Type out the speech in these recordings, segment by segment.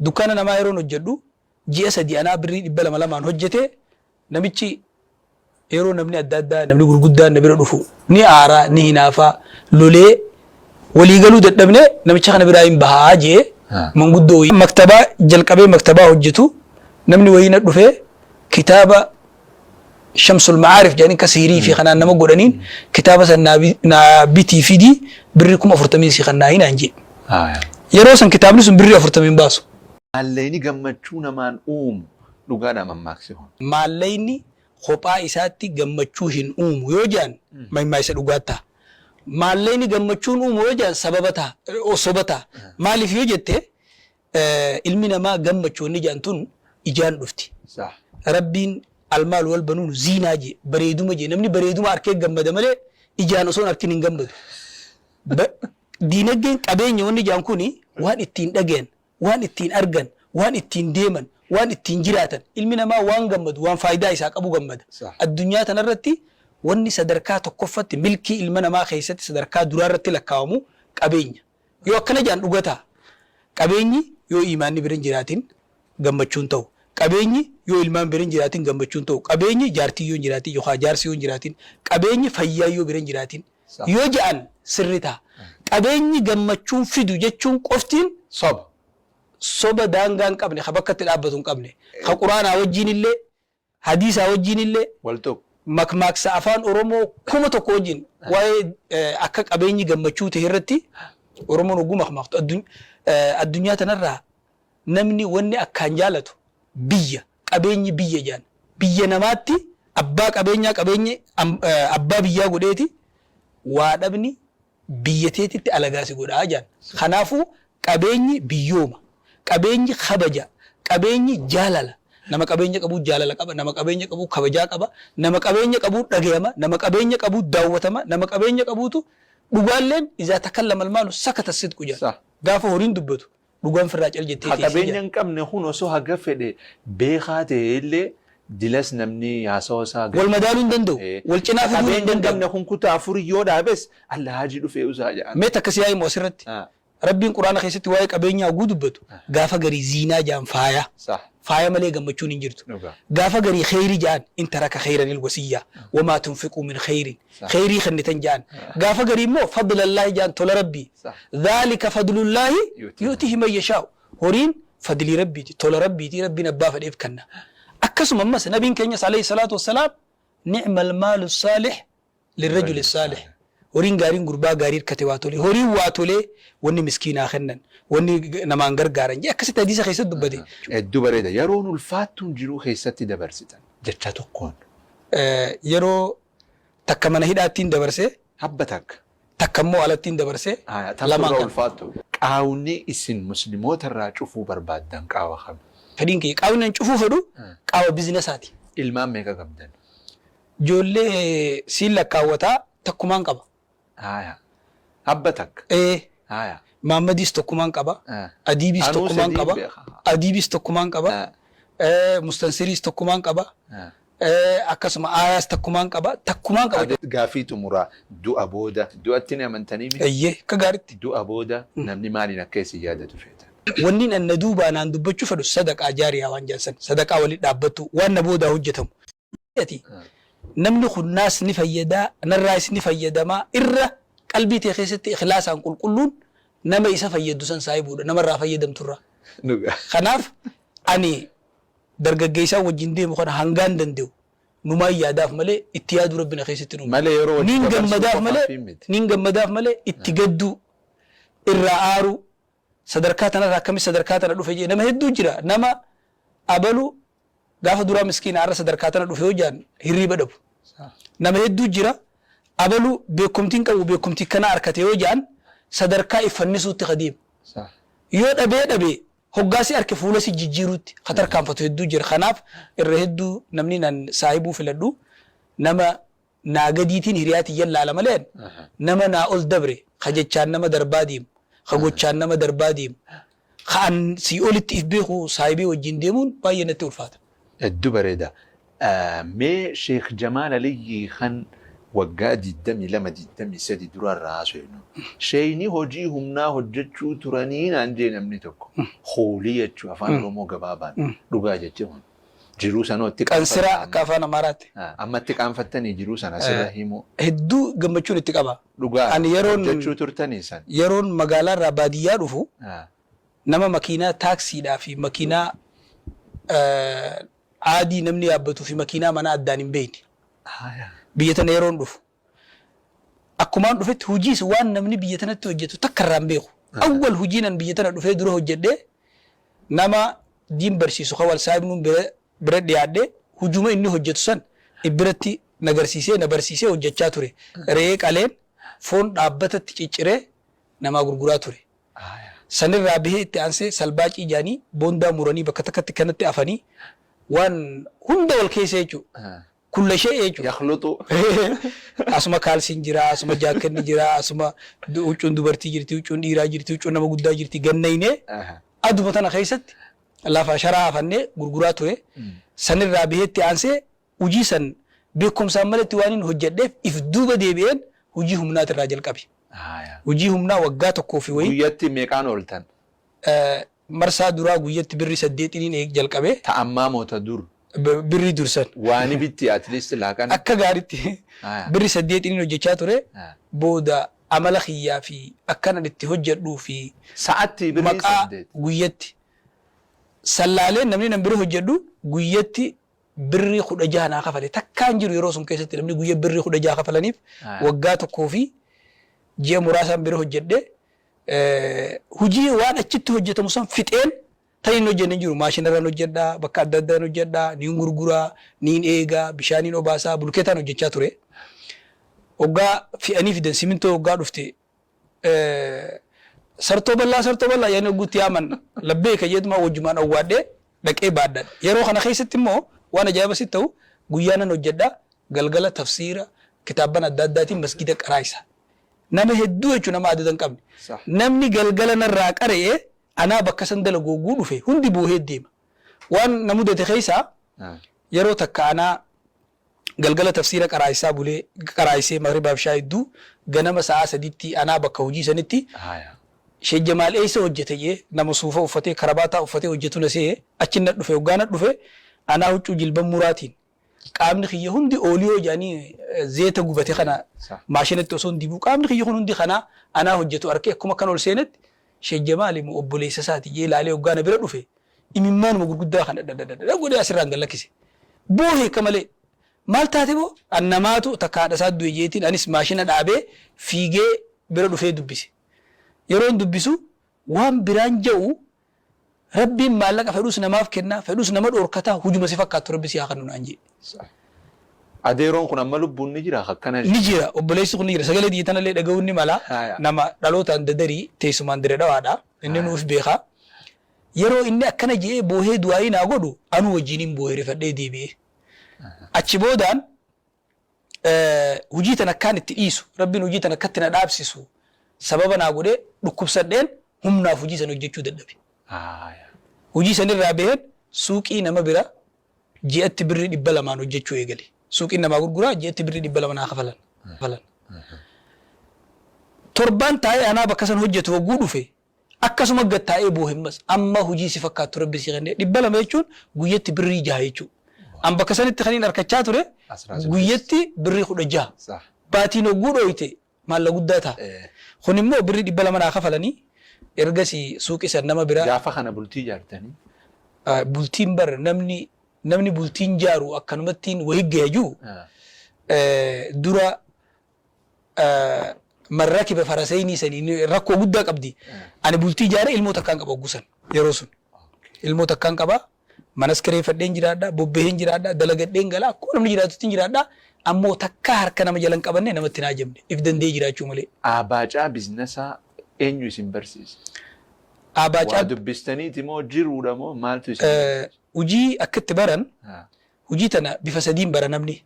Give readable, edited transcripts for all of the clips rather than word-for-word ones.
Dukkaana namaa yeroon hojjedhu ji'a 3 anaa birrii 200 lamaan hojjete. Namichi yeroo namni adda addaa, namni gurguddaan na bira dhufu ni aara, ni hinaafa, lolee walii galuu dadhabne, namicha kana biraa hin bahaa jee. Manguddoo wayii maktabaa jalqabee maktabaa hojjetu, namni wayii na dhufee kitaaba Shamsul Ma'aarif jedhanii ka sihirii fi kanaan nama godhaniin, kitaaba san naa bitii fidii, birrii 40,000 si kannaa hinaan jee. Yeroo san kitaabni sun birrii 40 baasu. Maallayni gammachuu namaan uumu, dhugaadha mammaaksi kun. Maallayni kophaa isaatti gammachuu hin uumu yoo jedhan mammaaksa dhugaa ta'a. Maallayni gammachuu hin uumu yoo jedhan sababa ta'a, soba ta'a. Maaliif yoo jette, ilmi namaa gammachuu inni jedhan tun ijaan dhufti. Rabbiin almaal wal banuun ziinaa jee, bareeduma jee, namni bareeduma arkee gammada malee ijaan osoo hin arkin hin gammadu. Diinagdeen qabeenya wanni jedhan kuni waan ittiin dhagayan, waan ittiin argan, waan ittiin deeman, waan ittiin jiraatan. Ilmi namaa waan gammadu waan faayidaa isaa qabu gammada. Addunyaa tanarratti wanni sadarkaa tokkoffatti milkii ilma namaa keessatti sadarkaa duraarratti lakkaawamu qabeenya. Yoo akkana jedhan dhuga ta'a. Qabeenyi yoo iimaanni bira hin jiraatin gammachuu hin ta'u. Qabeenyi yoo ilmaan bira hin jiraatin gammachuu hin ta'u. Qabeenyi jaartiin yoo hin jiraatin yookaan jaarsi yoo hin jiraatin, qabeenyi fayyaan yoo bira hin jiraatin yoo ja'an sirri ta'a. Qabeenyi gammachuun fidu jechuun qoftiin soba. Soba daangaa hin qabne, ka bakka itti dhaabbatu hin qabne, ka Qur'aanaa wajjiin illee, Hadiisaa wajjiin illee, wal tuqu. Makmaaksa afaan Oromoo 1000 wajjin waa'ee akka qabeenyi gammachuu ta'e irratti Oromoon hogguu makmaaktu, addunyaa tanarraa namni wanni akkaan jaalatu biyya, qabeenyi biyya jedhan. Biyya namaatti abbaa qabeenyaa, qabeenyi abbaa biyyaa godheeti waa dhabni biyya teetitti alagaa si godha jedhan. Kanaafuu qabeenyi biyyooma. Qabeenyi kabaja. Qabeenyi jaalala. Nama qabeenya qabuu jaalala qaba. Nama qabeenya qabuu kabajaa qaba. Nama qabeenya qabuu dhagayama. Nama qabeenya qabuu daawwatama. Nama qabeenya qabuutu dhugaalleen izaa takallama almaalu sakata sidqu jedhan. Gaafa horiin dubbatu dhugaan firraa cal jettee Ka teessii qabeenya jedhan. hin qabne kun osoo haga fedhe beekaa ta'e illee dilas namni haasawa isaa Wal gadi madaaluu hin danda'u. Wal Ka cinaa fiduu hin qabeenya hin danda'u. qabne kun kutaa afurii yoo dhaabes Alla haajii dhufee usaa jedhan. Mee takka si haa himu asirratti. Rabbiin Qur'aana keessatti waa'ee qabeenyaa hogguu dubbatu gaafa garii ziinaa ja'an, faaya. Faaya malee gammachuun hin jirtu. Gaafa garii kheyrii ja'an, in taraka kheyranil wasiyyaa wamaa tunfiquu min kheyrin, kheyrii kennitan ja'an. Gaafa garii immoo fadlallaahi ja'an, tola Rabbii. Dhaalika fadlullaahi yu'tiihi man yashaa'u. Horiin fadlii Rabbiiti, tola Rabbiiti, Rabbiin abbaa fedheef kenna. Akkasuma ammas Nabiin keenyas alayhi salaatu wassalaam ni'mal maalu saalih lirrajuli saalih, horiin gaariin gurbaa gaarii hirkate waa tolee, horiin waa tolee wanni miskiinaa kennan, wanni namaan gargaaran jee akkasitti hadiisa keessatti dubbate. Hedduu bareeda. Yeroon ulfaattuun jiruu keessatti dabarsitan jecha tokkoon. Yeroo takka mana hidhaattiin dabarse. Habba takka. Takka immoo alattiin dabarse. Haya, tamtu Lamaan irra kana. ulfaattu. Qaawni isin muslimoota irraa cufuu barbaaddan qaawa kami? Fedhiin kiyya qaawni an cufuu fedhu qaawa bizinesaati. Ilmaan meeqa qabdan? Ijoollee siin lakkaawwataa, takkumaan qaba. Haya. Habba takka. Ee. Haya. Maammadis tokkumaan qaba. Adiibis Anuu tokkumaan sadiin qaba. beeka. Adiibis tokkumaan qaba. Mustansiriis tokkumaan qaba. Akkasuma Aayaas takkumaan qaba. Takkumaan qaba. Gaaffii xumuraa, du'a booda, du'atti ni amantanii miti? Eeyyee, akka gaaritti. Du'a booda namni maaliin akka isin yaadatu feetan? Wannin an na duubaa naan dubbachuu fedhu sadaqaa jaariyaa waan jedhan san. Sadaqaa walitti dhaabbattuu waan na boodaa hojjetamu. Ati namni kun naas ni fayyadaa, narraayis ni fayyadamaa irra qalbii tee keessatti ikhlaasaan qulqulluun nama isa fayyaddu san saahibuudha namarraa fayyadamturra. Kanaaf ani dargaggeessaan wajjin deemu kana hangaan danda'u numaan yaadaaf malee itti yaaduu Rabbi na keessatti hin uumne. Malee yeroo wajji Niin dabarsuu gammadaaf qofaaf malee miti. Niin gammadaaf malee itti gadduu, irraa aaruu, sadarkaa tanarraa akkamitti sadarkaa tana dhufe jee nama hedduu jira. Nama abalu gaafa duraa miskiina har'a sadarkaa tana dhufe yoo jedhan hirriiba dhabu. Nama hedduu jira, abalu beekumtiin qabu beekumtii kanaa arkate yoo jedhan sadarkaa if fannisuutti ka deemu. Yoo dhabee dhabee hoggaa si arke fuula si jijjiiruutti ka tarkaanfatu hedduu jira. Kanaaf irra hedduu namni nan saahibuu filadhu nama naa gadiitiin hiriyaa tiyyan laala malee ani nama naa ol dabre ka jechaan nama darbaa deemu, ka gochaan nama darbaa deemu, ka an sii olitti if beeku saahibee wajjin deemuun baay'ee natti ulfaata. Heddu bareeda. Mee Sheikh Jamaal Aliyyii kan Waggaa 22, 23 dura irraa haasofnu. Sheeyni hojii humnaa hojjechuu turanii naan jee namni tokko. Hoolii jechuu afaan Oromoo gabaabaan dhugaa jechi kun. Jiruu sanoo itti Qansiraa qaanfattan. Akka afaan Amaaraatti. Ammatti qaanfattanii jiruu sana asirra himuu. Hedduu gammachuun itti qaba. Dhugaa Ani yeroon hojjechuu turtanii san. Yeroon magaalaa irraa baadiyyaa dhufu nama makiinaa taaksiidhaa fi makiinaa aadii namni yaabbatuu fi makiinaa manaa addaan hin beekne. Biyya tana yeroon dhufu. Akkumaan dhufetti hojiis waan namni biyya tanatti hojjetu takka irraa hin beeku. Awwal hojii nan biyya tana dhufee dura hojjedhee nama diin barsiisu kan wal saahibnuun bira dhiyaadhee hujuma inni hojjetu san biratti na garsiisee na barsiisee hojjechaa ture. Re'ee qaleen foon dhaabbatatti cicciree namaa gurguraa ture. Sanirraa bahee itti aansee salbaacii jaanii boondaa muranii bakka takkatti kanatti afanii waan hunda wal keessa jechuudha. Kulla shee jechuudha. Yakhluxu. Asuma kaalsiin jira, asuma jaakkanni jira, asuma huccuun dubartii jirti, huccuun dhiiraa jirti, huccuun nama guddaa jirti. Gannaynee aduma tana keessatti lafa sharaa afannee gurguraa ture. Sanirraa bahee itti aansee hojii san beekumsaan malatti waan hin hojjedheef if duuba deebi'een hojii humnaatirraa jalqabe. Hojii humnaa waggaa tokkoo fi wayii. Guyyatti meeqaan ooltan? Marsaa duraa guyyatti birri 8niin jalqabe. Ta'ammaa moo ta dur? Birrii dursan. Waani bitti at least laaqana. Akka gaariitti birri 8niin hojjechaa ture. Booda amala kiyyaa fi akkanan itti hojjedhuu fi Sa'atti birrii maqaa 8. Guyyatti. Sallaaleen namni nan bira hojjedhu guyyatti birrii 16 naa kafale. Takkaan jiru yeroo sun keessatti namni guyya birrii 16 kafalaniif waggaa tokkoo fi ji'a muraasaan bira hojjedhe. Hojii waan achitti hojjetamu san fixeen tan hin hojjenne hin jiru. Maashinarraan hojjedhaa, bakka adda addaan hojjedhaa, niin gurguraa, niin eegaa, bishaaniin obaasaa, bulkeetaan hojjechaa ture. Hoggaa fe'anii fidan simintoo hoggaa dhufte sartoo bal'aa sartoo bal'aa jedhanii hogguutti yaaman labbee ka jedhumaa wajjumaan awwaadhee dhaqee baadhadha. Yeroo kana keessatti immoo waan ajaa'iba sitti ta'u guyyaa nan hojjedha, galgala tafsiira kitaabban adda addaatiin masgida qaraayisa. Nama hedduu jechuun nama adada hin qabne. Namni galgala narraa qara'e anaa bakka san dalagu hogguu dhufe hundi boohee deema. Waan na mudate keessaa yeroo takka anaa galgala tafsiira qaraayisaa bulee qaraayisee magribaaf ishaa hedduu ganama sa'aa 3tti anaa bakka hojii sanitti Sheekh Jamaal eessa hojjete jee nama suufa uffatee karabaataa uffatee hojjetu na se'e achi na dhufe hoggaa na dhufe anaa huccuu jilban muraatiin qaamni kiyya hundi ooliyoo jedhanii zeeta gubate kana maashinatti osoo hin dibuu qaamni kiyya kun hundi kanaa anaa hojjetu arkee akkuma akkan ol seenetti Sheekh Jamaal immoo obboleessa isaati jee laalee hoggaa na bira dhufe imimmaanuma gurguddaa kana dhadhadhadha godhee asirraan gad lakkise. Boohe akka malee. Maal taate boo? An namaatu takka haadha isaa du'e jeetiin anis maashina dhaabee fiigee bira dhufee dubbise. Yeroon dubbisu waan biraan ja'u Rabbiin maallaqa fedhus namaaf kenna, fedhus nama dhoorkata, hujuma si fakkaattu Rabbi si haa kennu naan je'e. Adeeroon kun amma lubbuun ni jira akkana Ni jira, obboleessi kun ni jira. Sagalee tiyya tanallee dhaga'uun ni mala. Nama dhalootaan Dadarii, teessumaan Dire Dhawaadha. Inni nuuf beeka. Yeroo inni akkana je'ee boohee du'aa'ii naa godhu anuu wajjiinin boohe rifadhee deebi'ee. Achi boodaan hujii tana akkaan itti dhiisu Rabbiin hujii tana akkatti na dhaabsisu sababa naa godhee dhukkubsadheen humnaaf hujii sana hojjechuu dadhabe. Hujii sanirraa baheen suuqii nama bira ji'atti birrii 200n hojjechuu eegale. Suuqiin namaa gurguraa ji'atti birrii 200 naa kafalan. Kafalan. Torbaan taa'ee anaa bakka san hojjetu hogguu dhufe Akkasuma gad taa'ee boohe ammas. Amma hujii si fakkaattu Rabbi sii kenne. 200 jechuun guyyatti birrii 6 jechuudha. An bakka sanitti kaniin arkachaa ture 16. Guyyatti birrii 16. Baatiin hogguu dhooyte maalla guddaa ta'a. Kun immoo birrii 200 naa kafalanii ergasii suuqii san nama bira. Gaafa kana bultii ijaartanii? Bultiin bar namni namni bultiin jaaru akkanumattiin wahi gaya jiru dura man rakiba faraseynii sanii rakkoo guddaa qabdi. Ani bultii ijaaree ilmoo takkaan qaba hogguu san yeroo sun. Ilmoo takkaan qaba. Manas kireeffadheen jiraadha, bobbaheen jiraadha, dalagadheen gala, akkuma namni jiraatutti jiraadha. Ammoo takkaa harka nama jala hin qabanne namatti hin haajamne. If danda'ee jiraachuu malee. Aabaacaa biznasaa eenyu isin barsiise? Aabaacaa Waa dubbistaniiti moo jiruudha moo maaltu isin barsiise? Hojii akka itti baran hojii tana bifa sadiin bara namni.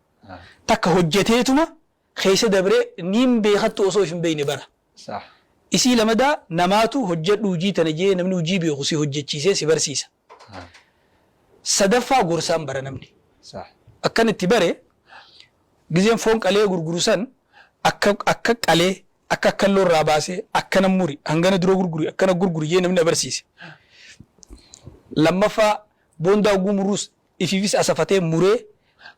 Takka hojjeteetuma keessa dabree niin beekattu osoo if hin beekne bara. Isii lamadaa namaatu hojjedhu hujii tana je'ee namni hujii beeku si hojjechiisee si barsiisa. Sadaffaa gorsaan bara namni. Akkan itti bare Gizeen foon qalee gurguru san akka akka qalee akka akkalloo irraa baasee akkana muri, hangana dura gurguri, akkana gurguri jee namni na barsiise. Lammaffaa, boondaa hogguu muruus ifiifis asafatee muree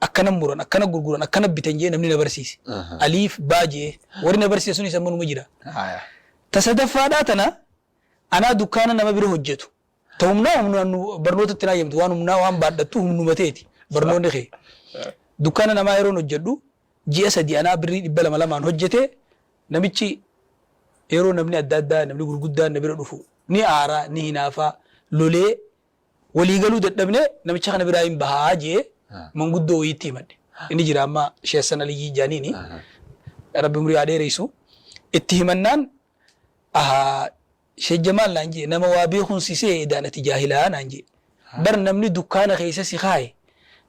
akkana muran, akkana gurguran, akkana bitan jee namni na barsiise. Aliif baa jee warri na barsiise sunis amma numa jira. Ta sadaffaadhaa tana anaa dukkaana nama bira hojjetu. Ta humnaa humnaan nu barnoota itti naayyamtu, waan humnaa waan baadhattu humnuma teeti barnoonni kee. Dukkaana namaa yeroon hojjedhu ji'a 3 anaa birrii 200 lamaan hojjete. Namichi yeroo namni adda addaa, namni gurguddaan na bira dhufu ni aara, ni hinaafa, lolee walii galuu dadhabne, namicha kana biraa hin bahaa jee manguddoo wayiitti himadhe. Inni jira amma, Sheekh Hassan Aliyyii jaaniini, Rabbi umrii haa dheereysu. Itti himannaan, "Ahaa, Sheekh Jamaal," naan jee, "nama waa beekuun si se'e, edaan ati jaahilaa," naan jee. "Bar namni dukkaana keessa si kaaye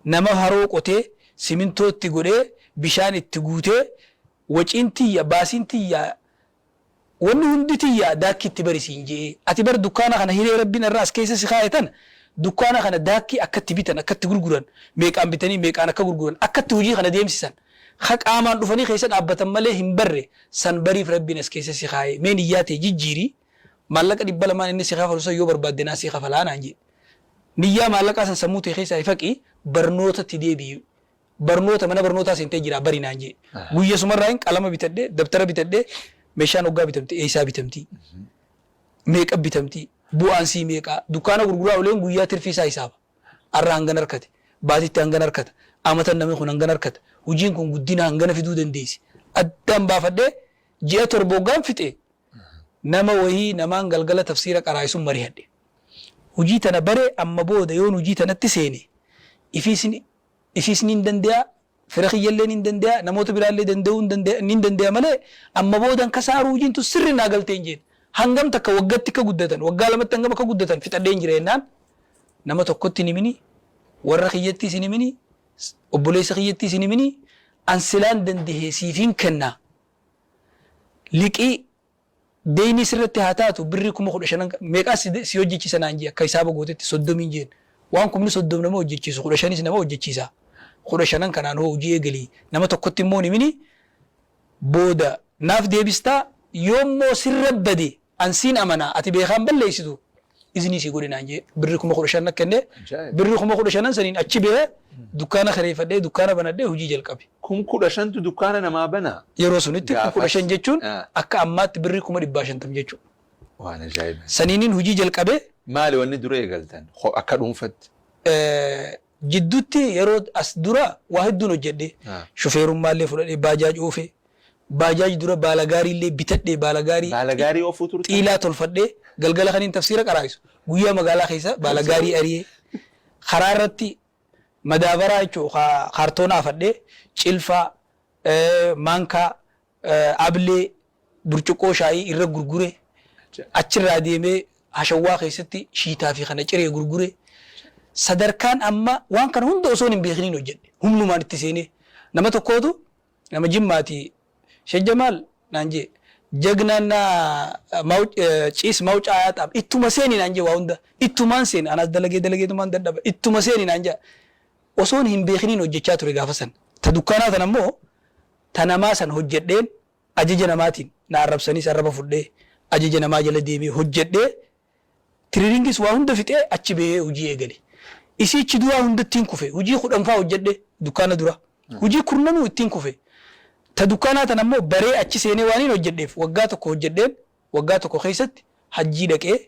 nama haroo qotee, simintoo itti godhee, bishaan itti guutee, waciin tiyya, baasiin tiyya, wanni hundi tiyya, daakkii itti bari siin je'ee. Ati bar dukkaana kana hiree Rabbiin irra as keessa si kaaye tana, dukkaana kana daakkii akka itti bitan, akka itti gurguran, meeqaan bitanii meeqaan akka gurguran, akka itti hujii kana deemsisan, ka qaamaan dhufanii keessa dhaabbatan malee hin barre san bariif Rabbiin as keessa si kaaye. Mee niyyaa tee jijjiiri, maallaqa 200n inni si kafalu san yoo barbaadde naa sii kafalaa," naan je'e. "Niyyaa maallaqaa san sammuu tee keessaa faqi, barnootatti deebi'i. Barnoota mana barnootaa seentee jiraa bari," naan je'e. Guyya sumarraayin qalama bitadhe, dabtara bitadhe, meeshaan hoggaa bitamte eeysaa bitamti? Meeqa bitamti? Bu'aan sii meeqa? Dukkaana gurguraa oleen guyyaa tirfii isaa hisaaba. Arra hangana arkate, baatitti hangana arkata, amatan namni kun hangana arkata, hujiin kun guddina hangana fiduu dandeeysi. Addaan baafadhee ji'a 7 hoggaan fixe nama wahii namaan galgala tafsiira qaraa'isun marihadhe. Hujii tana bare, amma booda yoon hujii tanatti seene ifiis nin dandeya, fira kiyyallee nin dandeya, namoota biraallee danda'uu nin dandeya malee amma booda hin kasaaruu, hujiin tun sirri naa galteen jeen. Hangam takka waggatti akka guddatan, waggaa lamatti hangam akka guddatan fixadheen jira jennaan, nama tokkotti hin himini, warra kiyyattiis hin himini, obboleessa kiyyattiis hin himini, an silaan dandahee siifin kenna. Liqii deeynii sirratti haa taatu, birrii 15,000 meeqaa si hojjechiisa naan jee, akka hisaaba gootetti 30n jeen. Waan 30,000 nama hojjechiisu 15s nama hojjechiisa. 15n kanaan hoo hojii eegali, nama tokkotti immoo hin himini, booda naaf deebistaa, yoommoo sirra bade an siin amanaa, ati beekaan balleessitu, iznii sii godhe naan jee, birrii 15,000 na kenne. Ajaa'ib. Birrii 15,000 saniin achi bahee dukkaana kireeffadhee, dukkaana banadhee hojii jalqabe. 15,000tu dukkaana namaa banaa? Yeroo sunitti kum Gaafas. 15 jechuun akka ammaatti birrii 50,000 jechuudha. Waan ajaa'iba. Saniinin hojii jalqabe. Maali wanni dura eegaltan? Akka dhuunfatti? Jidduutti yeroo as dura waa hedduun hojjedhe. Shufeerummaallee fudhadhee baajaaj oofe. Baajaaj dura baalagaariillee bitadhe, baalagaarii Baalagaarii oofuu turtan? Xiilaa tolfadhee galgala kaniin tafsiira qaraa'isu. Guyyaa magaalaa keessa baalagaarii ari'ee karaa irratti madaabaraa jechuun kaartoona afadhee cilfaa, maankaa, ablee, burcuqqoo shaayii irra gurgure. Achirraa deemee hashawwaa keessatti shiitaa fi kana ciree gurgure. Sadarkaan amma waan kana hunda osoon hin beekiniin hojjedhe. Humnumaan itti seenee. Nama tokkootu, nama Jimmaati, "Sheekh Jamaal," naan jee, "jagnaan na ciis mawcaa ayaaxaam, ittuma seeni," naan jee. Waa hunda ittumaan seene, anaas dalagee dalageetumaan dadhaba, ittuma seeni naan jee. Osoon hin beekiniin hojjechaa ture gaafa san. Ta dukkaanaa tan ammoo ta namaa san hojjedheen, ajaja namaatiin na arrabsaniis arraba fudhee, ajaja namaa jala deemee hojjedhee, tiriringis waa hunda fixee achi bahee hojii eegale. Isiichi duraa hundattiin kufe. Hojii 10 faa hojjedhe dukkaana dura. Hojii kurnanuu ittiin kufe. Ta dukkaanaa tan ammoo baree achi seenee waaniin hojjedheef waggaa tokko hojjedheen, waggaa tokko keessatti hajjii dhaqee,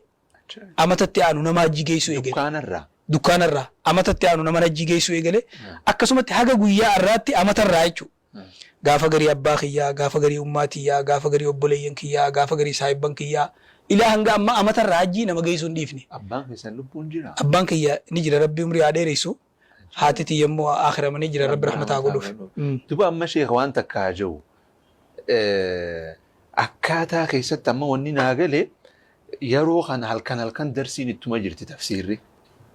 amatatti aanu nama hajjii geessuu eegale. Dukkaanarraa? Dukkaanarraa amatatti aanu nama hajjii geessuu eegale. Akkasumatti haga guyyaa har'aatti amatarraa jechuudha. Gaafa garii abbaa kiyyaa, gaafa garii ummaa tiyyaa, gaafa garii obboleeyyan kiyyaa, gaafa garii saahibban kiyyaa, ilaa hanga ammaa amatarraa hajjii nama geessuu hin dhiifne. Abbaan keessan lubbuun jiraa? Abbaan kiyya ni jira, Rabbi umrii haa dheereysu. Haati tiyya immoo aakiramanii jiran, Rabbi rahmata haa godhuuf. Duba amma sheekh waan takka haa jiru. Akkaataa keessatti amma wanni naa gale, yeroo kana halkan halkan darsiin ittuma jirti, tafsiirri.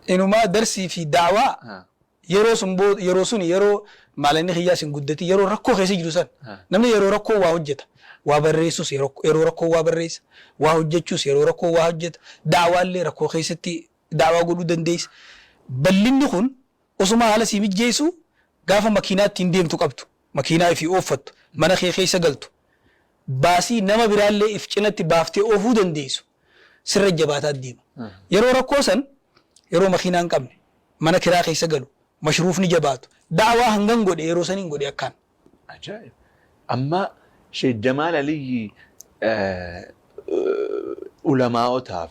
Inumaa darsii fi da'waa yeroo sun booda, yeroo suni yeroo maalanni kiyyaas hin guddatin, yeroo rakkoo keessa jiru san, namni yeroo rakkoo waa hojjeta, waa barreessus yeroo rakkoo waa barreessa, waa hojjechuus yeroo rakkoo waa hojjeta, da'waallee rakkoo keessatti da'waa godhuu dandeessa. Bal'inni kun osuma haala sii mijjeessu gaafa makiinaa ittiin deemtu qabdu. Makiinaa ifii ooffattu, mana kee keessa galtu, baasii nama biraallee if cinatti baaftee oofuu dandeessu sirra jabaataa deema. Yeroo rakkoo san, yeroo makiinaa hin qabne, mana kiraa keessa galu, mashruufni jabaatu, da'waa hangan godhe yeroo saniin godhe akkaan. Ajaa'ib! Amma Sheikh Jamaal Aliyyi ulamaa'otaaf,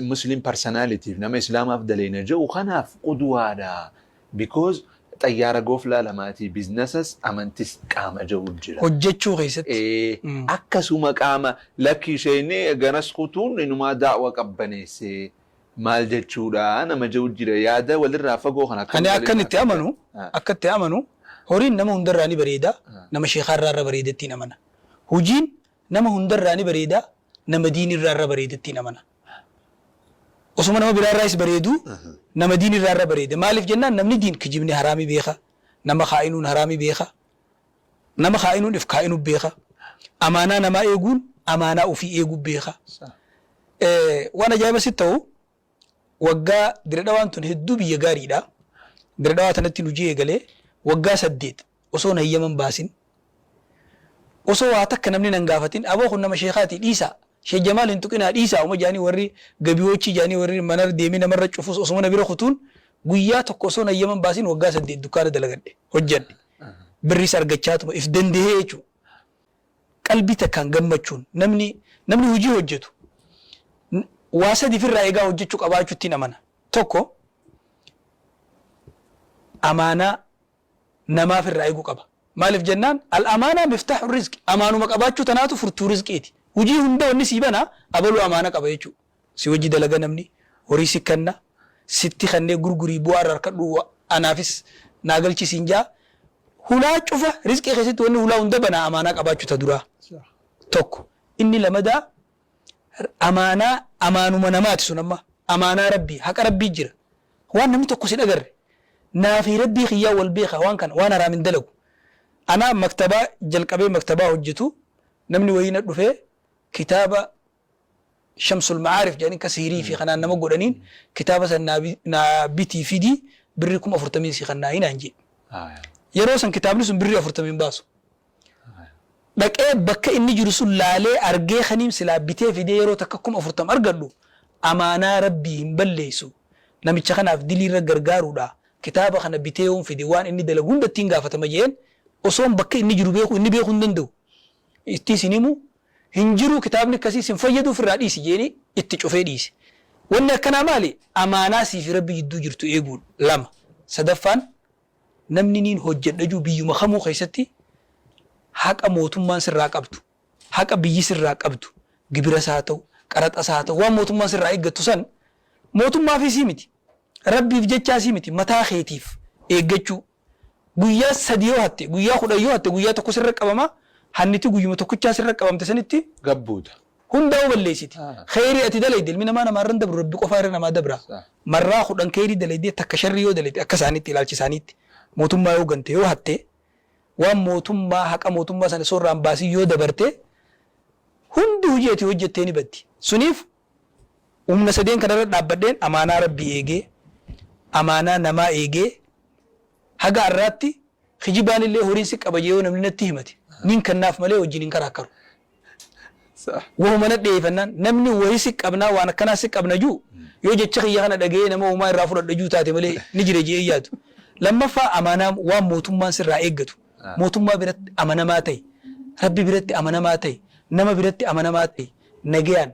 Muslim personalityf, nama Islaamaaf daleena jedhu kanaaf qudwaadha. Because xayyaara gooflaa lamaatii, businessas amantis qaama jedhu jira. Hojjechuu keessatti. Akkasuma qaama lakki isheen ganas kutuun inumaa da'wa qabbaneessee maal jechuudha nama jedhu jira, yaada walirraa fagoo kana. Ani akkan itti amanu, akka itti amanu, horiin nama hundarraa ni bareeda, nama sheekaarraa irra bareedattiin amana. Hojiin nama hundarraa ni bareeda, nama diinirraa irra bareedattiin amana. Osuma nama biraarraas bareedu, nama diinirraa irra bareeda. Maaliif jennaan, namni diin kijibni haraamii beeka, nama kaa'inuun haraamii beeka, nama kaa'inuun if kaa'inuu beeka, amaanaa namaa eeguun amaanaa ofii eeguu beeka. Waan ajaa'iba sitti ta'u, waggaa Dire Dhawaan tun hedduu biyya gaariidha. Dire Dhawaa tanatti hojii eegalee waggaa 8 osoo hayyaman baasin, osoo waa takka namni nan gaafatin, "Aboo, kun nama sheekaati, dhiisaa. Sheekh Jamaal hin tuqinaa, dhiisaa," uma jaanii warri gabiyochii jaanii warri mana deemee namarra cufus osuma na bira kutuun, guyyaa tokko osoo hayyaman baasin waggaa 8 dukkaana dalagadhe, hojjedhe. Birriis argachaatuma if dandahee jechuudha. Qalbii takkaan gammachuun namni hojii hojjetu waa sadi ofirraa eegaa hojjechuu qabaachuutti amana. Tokko, amaanaa namaaf irraa eeguu qaba. Maaliif jennaan, الأمانة مفتاح الرزق, amaanuma qabaachuu tanaatu furtuu rizqiiti. Hojii hunda wanni sii bana abaluu amaana qaba jechuudha. Si wajji dalaga, namni horii si kenna, sitti kannee gurgurii bu'aa irraa harkadhu, anaafis naa galchisiin jaa. Hulaa cufa rizqii keessatti wanni hulaa hunda banaa amaanaa qabaachuu ta duraa. Tokko. Inni lamadaa amaanaa, amaanuma namaati sun, amma amaanaa Rabbii, haqa Rabbii jira. Waan namni tokko si dhagarre, naafi Rabbii kiyyaa wal beeka, waan kana waan haraam hin dalagu. Anaa maktabaa jalqabee maktabaa hojjetu, namni wayii na dhufee kitaaba Shamsul Macaarif jedhanii ka siirii fi kanaan nama godhaniin, kitaaba san naa bitii fidii, birrii 40,000 si kannaa naan jedhe. Yeroo san kitaabni sun birrii 40 baasu. Dhaqee bakka inni jiru sun laalee argee kaniim silaa bitee fidee yeroo takka 40,000 argadhu, amaanaa Rabbii hin balleessu. Namicha kanaaf diliirra gargaaruudha. Kitaaba kana bitee yoon fide, waan inni dalagu hunda ittiin gaafatama jeen, osoon bakka inni jiru beeku, inni beekuu hin danda'u. Itti isin himu hin jiru, kitaabni akkasii sin fayyadu, ofirraa dhiisi jeeni itti cufee dhiise. Wanni akkanaa maali? Amaanaa sii fi Rabbi jidduu jirtu eeguudha. Lama. Sadaffaan, namni niin hojjedha jiru biyyuma kamuu keessatti haqa mootummaan sirraa qabdu, haqa biyyi sirraa qabdu, gibiras haa ta'u, qaraxas haa ta'u, waan mootummaan sirraa eeggattu san mootummaafis miti, Rabbiif jechaasii miti, mataa keetiif eeggachuu. Guyyaa 3 yoo hatte, guyyaa 10 yoo hatte, guyyaa tokko sirra qabama, hanniti guyyuma tokkichaa sirra qabamte sanitti Gabbuuta. Hundaa'uu balleessiti. Kheyrii ati dalayde, ilmi namaa namaarra hin dabru, Rabbi qofaa irra namaa dabra. Marraa 10 kheyrii dalaydee takka sharrii yoo dalayde, akka isaaniitti, ilaalcha isaaniitti, mootummaa yoo gante, yoo hatte, waan mootummaa, haqa mootummaa sana soorraan baasii yoo dabarte, hundi hojii ati hojjettee ni baddi. Suniif humna sadeen kanarra dhaabbadheen, amaanaa Rabbii eegee, amaanaa namaa eegee, haga har'aatti kijibaan illee horiin si qaba yoo namni natti himate nin kennaaf malee wajjin hin karaakkaru. Wahuma na dhiyeeffannaan, namni wayii si qabnaa, waan akkanaa si qabna juu, yoo jecha kiyya kana dhaga'ee nama uumaa irraa fudhadha juu taate malee, ni jira je'ee yaadu. Lammaffaa, amaanaa waan mootummaan sirraa eeggatu. Mootummaa biratti amanamaa ta'e, Rabbi biratti amanamaa ta'e, nama biratti amanamaa ta'e, nagayaan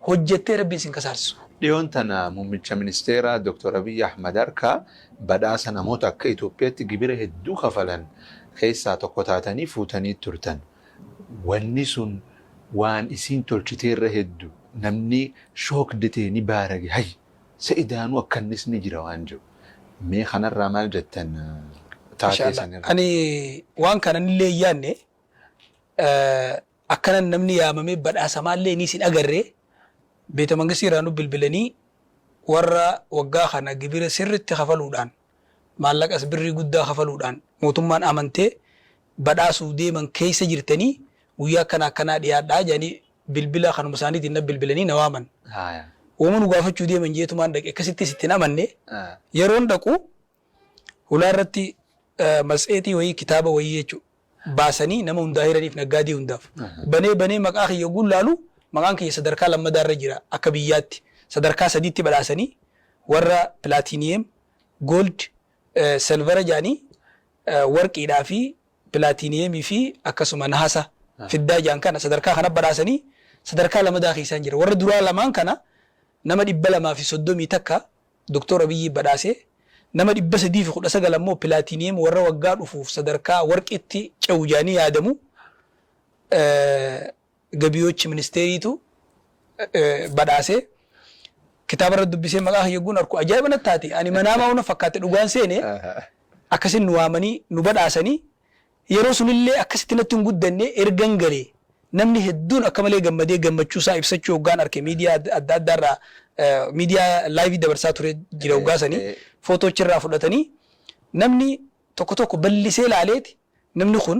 hojjettee Rabbiin sin kasaarsisu. Dhiyoon tana muummicha ministeeraa Dr. Abiy Ahmad harkaa badhaasa namoota akka Itoophiyaatti gibira hedduu kafalan keessaa tokko taatanii fuutanii turtan. Wanni sun waan isiin tolchiteerra hedduu namni shocked ta'e ni baarage, hay sa'idaanuu akkannis ni jira waan jiru. Mee kanarraa maal jettan taatee sanirra? Ani waan kana illee hin yaadne, akkanan namni yaamamee badhaasamaallee ni sin agarree. Beeta mangistii irraa nu bilbilanii, warra waggaa kana gibira sirritti kafaluudhaan, maallaqas birrii guddaa kafaluudhaan mootummaan amantee badhaasuu deeman keessa jirtanii, guyyaa akkana akkanaa dhiyaadhaa jedhanii bilbila kanuma isaaniitiin na bilbilanii na waaman. Uuma nu gaafachuu deeman jeetumaan dhaqe, akkasittis ittiin amanne. Yeroon dhaqu hulaa irratti Matseetii wayii, kitaaba wayii jechuudha, baasanii nama hundaa hiraniif, naggaadee hundaaf. Banee banee maqaa kiyya yogguu laalu, maqaan kiyya sadarkaa lammadaa irra jira. Akka biyyaatti sadarkaa sadiitti badhaasanii, warra platinum, gold, silver jedhanii, warqiidhaa fi platinumii fi akkasuma nahasa, fiddaa jedhan kana, sadarkaa kana badhaasanii sadarkaa lamadaa keessaan jira. Warra duraa lamaan kana nama 231 Doktor Abiyyi badhaase, nama 319 ammoo platinum, warra waggaa dhufuuf sadarkaa warqitti ce'u jedhanii yaadamu, ገቢዎች ministeeriitu badhaase. Kitaaba irra dubbisee maqaa kiyya yogguun arku ajaa'iba natti taate. Ani manaamaa una fakkaate, dhugaan seene. Akkasin nu waamanii nu badhaasanii, yeroo sunillee akkasitti natti hin guddanne. Ergan galee namni hedduun akka malee gammadee gammachuu isaa ibsachuu hoggaan arke, miidiyaa adda addaarraa miidiyaa live dabarsaa ture jira hoggaa sanii, footoochirraa fudhatanii, namni tokko tokko bal'isee laaleeti, namni kun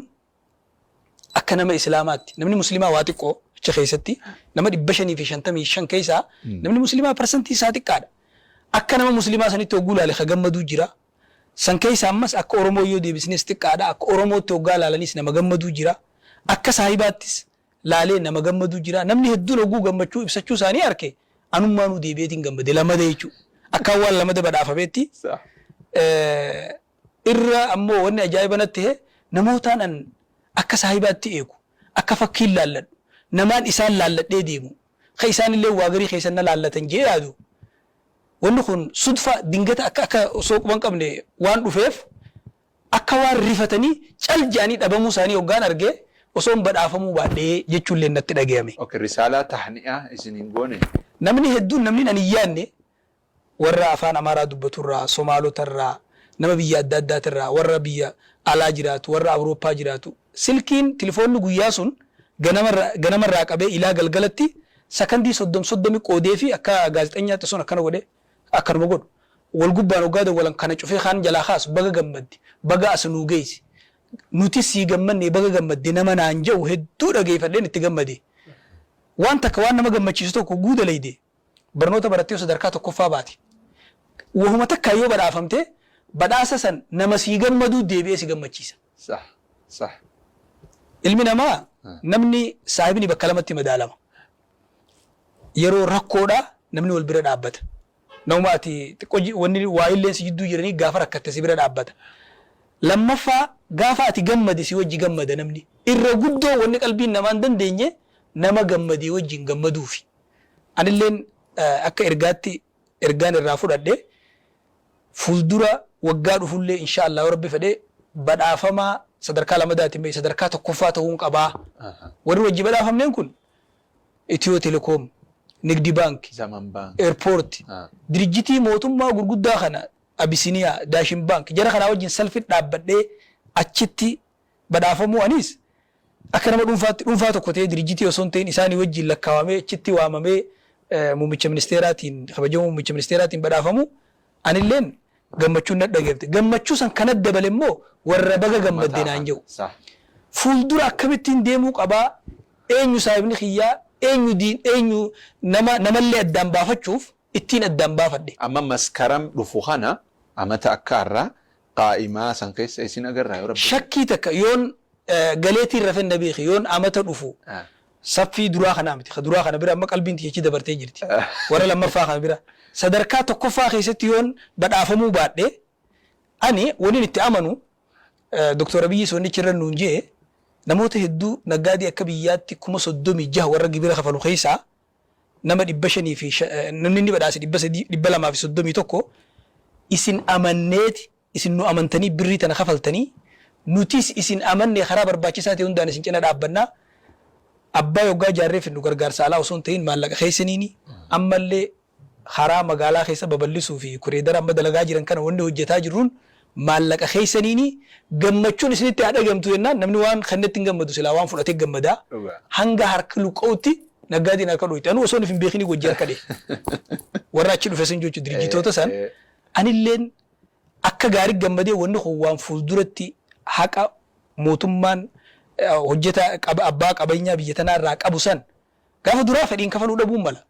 akka nama Islaamaatti, namni Muslimaa waa xiqqoo achi keessatti, nama 555 keessaa namni Muslimaa parsantii isaa xiqqaadha. Akka nama Muslimaa sanitti hogguu laale ka gammaduu jira. San keessa ammas akka Oromoo yoo deebisnes xiqqaadha. Akka Oromootti hoggaa laalanis nama gammaduu jira. Akka saahibaattis laalee nama gammaduu jira. Namni hedduun hogguu gammachuu ibsachuu isaanii arke, anummaanuu deebi'eetiin gammade lamada jechuudha. Akka waan lamada badhaafameetti. Irra ammoo wanni ajaa'iba natti ta'e, namootaan an akka saahibaatti eegu, akka fakkiin laalladhu, namaan isaan laalladhee deemu, ka isaan illee waa garii keessan na laallatan jee yaadu, wanni kun sudfa dingata akka osoo quban qabne waan dhufeef, akka waan rifatanii cal je'anii dhabamuu isaanii hoggaan argee, osoo hin badhaafamuu baadhee jechuullee natti dhagayame. Okay, risaalaa tahni'aa isin hin goone. Namni hedduun, namni ani hin yaadne, warra afaan Amaaraa dubbaturraa, Somaalotarraa, nama biyya adda addaatirraa, warra biyya alaa jiraatu, warra Awurooppaa jiraatu, silkiin tilifoonni guyyaa sun ganamarraa qabee ilaa galgalatti sakandii 30 30 qoodee fi akka gaazexeenyaatti sun akkana godhe, akkanuma godhu. Wal gubbaan hoggaa dawwalan kana cufee kaan jalaa kaasu, "Baga gammadde, baga as nuu geessi, nuti sii gammanne, baga gammadde," nama naan jedhu hedduu dhageeffadheen itti gammade. Waan takka, waan nama gammachiisu tokko guudalayde, barnoota barattee sadarkaa tokkoffaa baate. Wahuma takka yoo badhaafamte, badhaasa san nama sii gammaduu deebi'ee si gammachiisa. Sah. Sah. Ilmi namaa, namni saahibni bakka lamatti madaalama. Yeroo rakkoodha namni wal bira dhaabbata. Nama ati xiqqoo wanni waa illee si jidduu jiranii gaafa rakkatte si bira dhaabbata. Lammaffaa, gaafa ati gammade si wajji gammada namni. Irra guddoo wanni qalbiin namaa hin dandeenye nama gammadee wajjin gammaduufi. Anilleen akka ergaatti ergaan irraa fudhadhe, fuuldura waggaa dhufullee insha Allah yoo Rabbi fedhe badhaafamaa sadarkaa lamadaatiin bahe sadarkaa tokkoffaa ta'uun qabaa. Warri wajji badhaafamneen kun Itiyoo Telekoom, Nigdi Baank, Zaman Baank. Airport, dirjitii mootummaa gurguddaa kana, Abisiniyaa, Daashin Baank, jara kanaa wajjin salfi dhaabbadhee achitti badhaafamuu, anis akka nama dhuunfaatti, dhuunfaa tokko ta'ee dirjitii osoo hin ta'in isaanii wajjin lakkaawamee achitti waamamee muummicha ministeeraatiin, kabajamoo muummicha ministeeraatiin badhaafamu, anilleen gammachuun na dhagahame. Gammachuu san kanat dabale immoo warra "Baga gammadde" naan jedhu. Fuuldura akkamittiin deemuu qabaa, eenyu saahibni kiyyaa, eenyu diin, eenyu nama, namallee addaan baafachuuf ittiin addaan baafadhe. Amma Maskaram dhufu kana amata akka har'aa qaa'imaa san keessa isin agarraa yoo Rabbi fedhe. Shakkii takka, yoon galeetiin rafen na beeki, yoon amata dhufu saffii duraa kanaa miti. Ka duraa kana bira amma qalbiin tiyya achi dabartee jirti. Warra lammaffaa kana bira. Sadarkaa tokkoffaa keessatti yoon badhaafamuu baadhe, ani waniin itti amanu, Doktor Abiyyi wannichi irra nuun jee, namoota hedduu naggaadee akka biyyaatti 36,000 warra gibira kafalu keessaa nama 500 fi namni inni badhaase 300, 231, isin amanneeti, isin nu amantanii birrii tana kafaltanii, nutis isin amanne, karaa barbaachisaa ta'e hundaan isin cina dhaabbannaa, abbaa yoggaa jaarree fidnu gargaarsa alaa osoo hin ta'in maallaqa keessaniini, ammallee karaa magaalaa keessa babal'isuu fi corridor amma dalagaa jiran kana wanni hojjetaa jirruun maallaqa keessaniini, gammachuun isinitti haa dhagamtu jennaan, namni waan kennetti hin gammadu, silaa waan fudhatee gammadaa. Hanga harki luqqa'utti naggaadeen harka dhoyte. Anuu osoo hin beekini wajji harka dhee warra achi dhufe san jechuudha, dirjitoota san. Anilleen akka gaarii gammadee, wanni kun waan fuulduratti haqa mootummaan hojjeta abbaa qabeenyaa biyya tanaa irraa qabu san gaafa duraa fedhiin kafaluu dhabuun mala.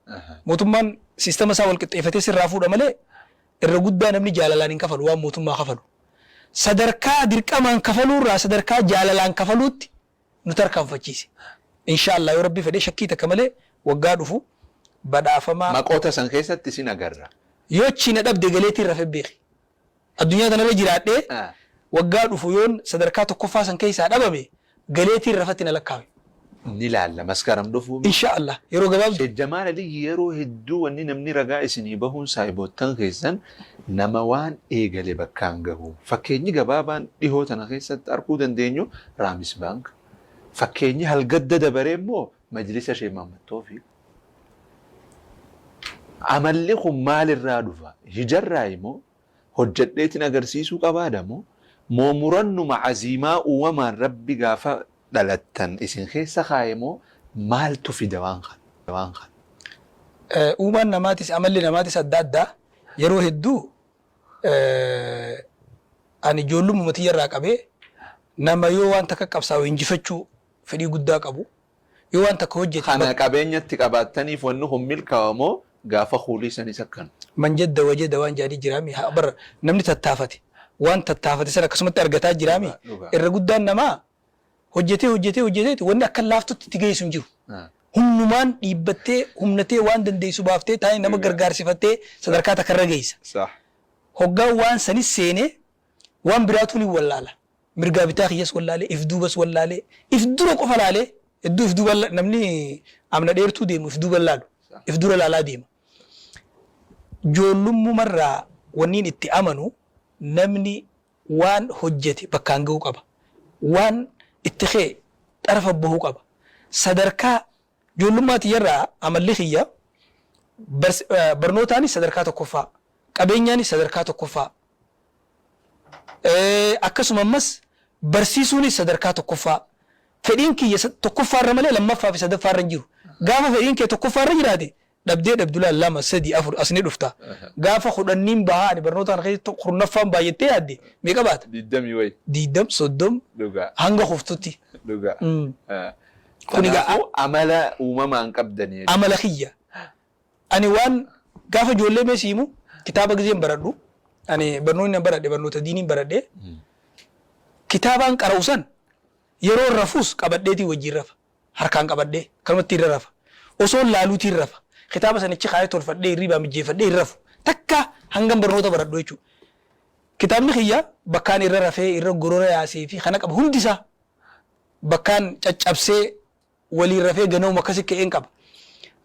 Mootummaan siistama isaa wal qixxeeffatee sirraa fuudha malee irra guddaa namni jaalalaan hin kafalu waan mootummaa kafalu. Sadarkaa dirqamaan kafaluurraa sadarkaa jaalalaan kafaluutti nu tarkaanfachiise. Insha Allah, yoo Rabbi fedhe, shakkii takka malee waggaa dhufu badhaafamaa. Maqoota san keessatti isin agarra. Yoo achi na dhabde galeetiin rafe beeki. Addunyaa tanarra jiraadhee waggaa dhufu yoon sadarkaa tokkoffaa san keessaa dhabame, galeetiin rafatti na lakkaawe. Ni laalla Maskaram dhufuu. Insha Allah, yeroo gabaabdu. Sheekh Jamaal Aliyyi, yeroo hedduu wanni namni ragaa isinii bahuun saahiboottan keessan nama waan eegale bakkaan gahu. Fakkeenyi gabaabaan dhihoo tana keessatti arguu dandeenyu Raamis Baank. Fakkeenyi halgadda dabaree immoo Majlisa Sheekh Mahammad Toofiq. Amalli kun maalirraa dhufa? Hijarraa immoo hojjedheetiin agarsiisuu qabaadha moo murannuma aziimaa uumamaan Rabbi gaafa dhalattan isin keessa kaaye moo maaltu fida waan kana? Waan kana? Uumaan namaatis amalli namaatis adda addaa. Yeroo hedduu ani ijoollummaa tiyyarraa qabee nama yoo waan takka qabsaa'u injifachuu fedhii guddaa qabu, yoo waan takka hojjete. Kana qabeenyatti qabaattaniif wanni kun milkaa'a moo gaafa kuulii sanis akkana? Man jadda wajada waan jedhanii jiraami. Bar namni tattaafate waan tattaafate sana akkasumatti argataa jiraami. Irra guddaan namaa hojjetee hojjetee hojjetee wanni akka laaftutti itti geessu hin jiru. Humnumaan dhiibbattee, humnatee, waan dandeessu baaftee taa'ee nama gargaarsifattee sadarkaa takka irra geessa. Hoggaan waan sanis seenee waan biraatu ni wallaala. Mirgaa bitaa kiyyas wallaalee, if duubas wallaalee, if dura qofa laalee, hedduu if duuba namni amna dheertuu deemu if duuba laalu, if dura laalaa deema. Ijoollummumarraa wanniin itti amanu namni waan hojjete bakkaan gahuu qaba. Waan itti ka'e xarafa bahuu qaba. Sadarkaa ijoollummaa tiyyarraa amalli kiyya barnootaanis sadarkaa tokkoffaa, qabeenyaanis sadarkaa tokkoffaa, akkasuma ammas barsiisuunis sadarkaa tokkoffaa. Fedhiin kiyya tokkoffaarra malee lammaffaa fi sadaffaarra hin jiru. Gaafa fedhiin kee tokkoffaarra jiraate, dhabdee dhabdulaa lama, sadi, afur as ni dhufta. Gaafa 10niin bahaa, ani barnoota kana keessatti 10ffaan baay'attee yaadde meeqa baata? 20 wayi. 20, 30 hanga kuftutti. Kun egaa Kanaafuu amala uumamaan qabdanii jechuudha. Amala kiyya. Ani waan gaafa ijoollee mee siimu kitaaba gizeen baradhu, ani barnoonni an baradhe barnoota diiniin baradhe, kitaabaan qara'u san yeroo rafuus qabadheetiin wajjin rafa. Harkaan qabadhee kanumatti irra rafa. Osoo laaluutiin rafa. Kitaaba sanichi kaayee tolfadhee hirribaa mijjeeffadhee hin rafu. Takka hangam barnoota baradhu jechuudha. Kitaabni kiyya bakkaan irra rafee irra gorora yaasee fi kana qaba hundisaa. Bakkaan caccabsee waliin rafee ganamuma akkasi ka'een qaba.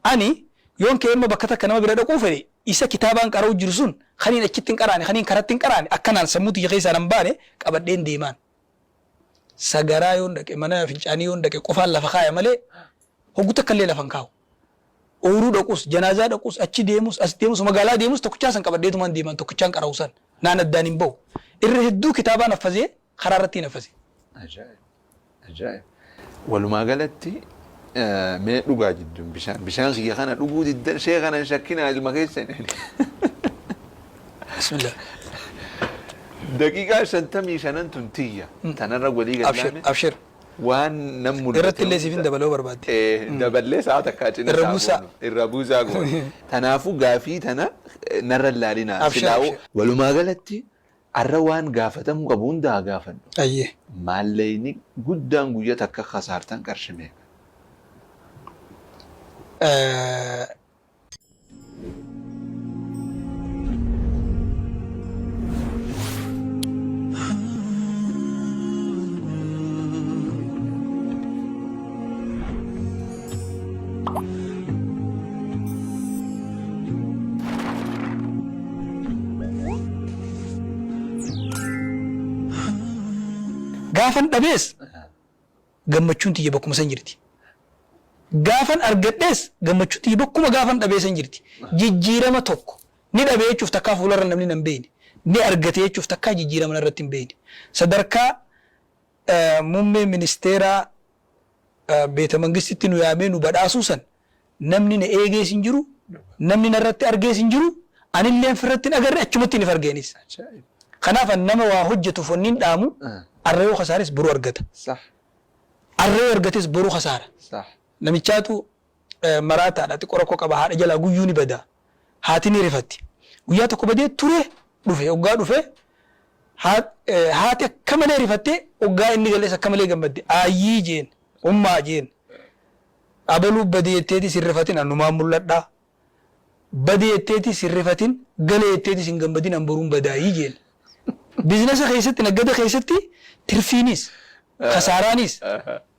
Ani yoon ka'ee amma bakka takka nama bira dhaquu fedhe, isa kitaabaan qara'u jiru sun kaniin achitti hin qaraane, kaniin karatti hin qaraane, akkanaan sammuu tiyya keessaa nan baane qabadheen deemaan. Sagaraa yoon dhaqe, mana fincaanii yoon dhaqe qofaan lafa kaaya malee hoggu takka illee lafa hin kaa'u. Ooyiruu dhaquus, janaazaa dhaquus, achi deemus, as deemus, magaalaa deemus tokkichaa san qabadheetumaan deemaan tokkichaan qara'u san naan addaan hin bahu. Irra hedduu kitaabaan haffazee karaa irratti hin haffase. Ajaa'ib! Ajaa'ib! Walumaa galatti mee dhugaa jidduun bishaan kiyya kana dhuguu diddan, shee kana hin shakkinaa, ilma keessan. Bismillah. Daqiiqaa 55 tun tiyya. Tanarra walii Abshir, gallaame. Abshir. Waan nam mul'ate. Irratti illee siif hin dabaluu barbaadde. Daballee sa'a takkaa cina Irra buusaa. goonu. Irra buusaa goonu. Kanaafuu gaafii tana narra hin laalinaa. Abshir, Silaa'uu abshir. walumaa galatti arra waan gaafatamuu qabu hunda haa gaafadhu. Ayyee. Maallaqni guddaan guyya takka kasaartan qarshii meeqa? Gaafan dhabees gammachuun tiyya bakkuma san jirti. Gaafan argadhees gammachuun tiyya bakkuma gaafan dhabee san jirti. Jijjiirama tokko ni dhabee jechuuf takkaa fuularra namni nan beekne. Ni argate jechuuf takkaa jijjiirama narratti hin beekne. Sadarkaa muummee ministeeraa beeta mangistitti nu yaamee nu badhaasuu san namni na eegees hin jiru, namni narratti argees hin jiru, anilleen firratti hin agarre, achumatti hin argeenis. Kanaaf an nama waa hojjetuuf wanni hin dhaamu, arra yoo kasaares boru argata. Arra yoo argates boru kasaara. Namichaatu maraataadha, xiqqoo rakkoo qaba, haadha jalaa guyyuu ni bada. Haati ni rifatti. Guyyaa tokko badee ture dhufe, hoggaa dhufe Haati akka malee rifattee, hoggaa inni galees akka malee gammadde. Aayyii jeen, ummaa jeen. Abaluu badee jetteeti sin rifatin, annumaan mul'adhaa. Badee jetteeti sin rifatin, galee jetteeti sin gammadin, an boruun badaayii jeen. Biizinasa keessatti, naggada keessatti tirfiinis kasaaraanis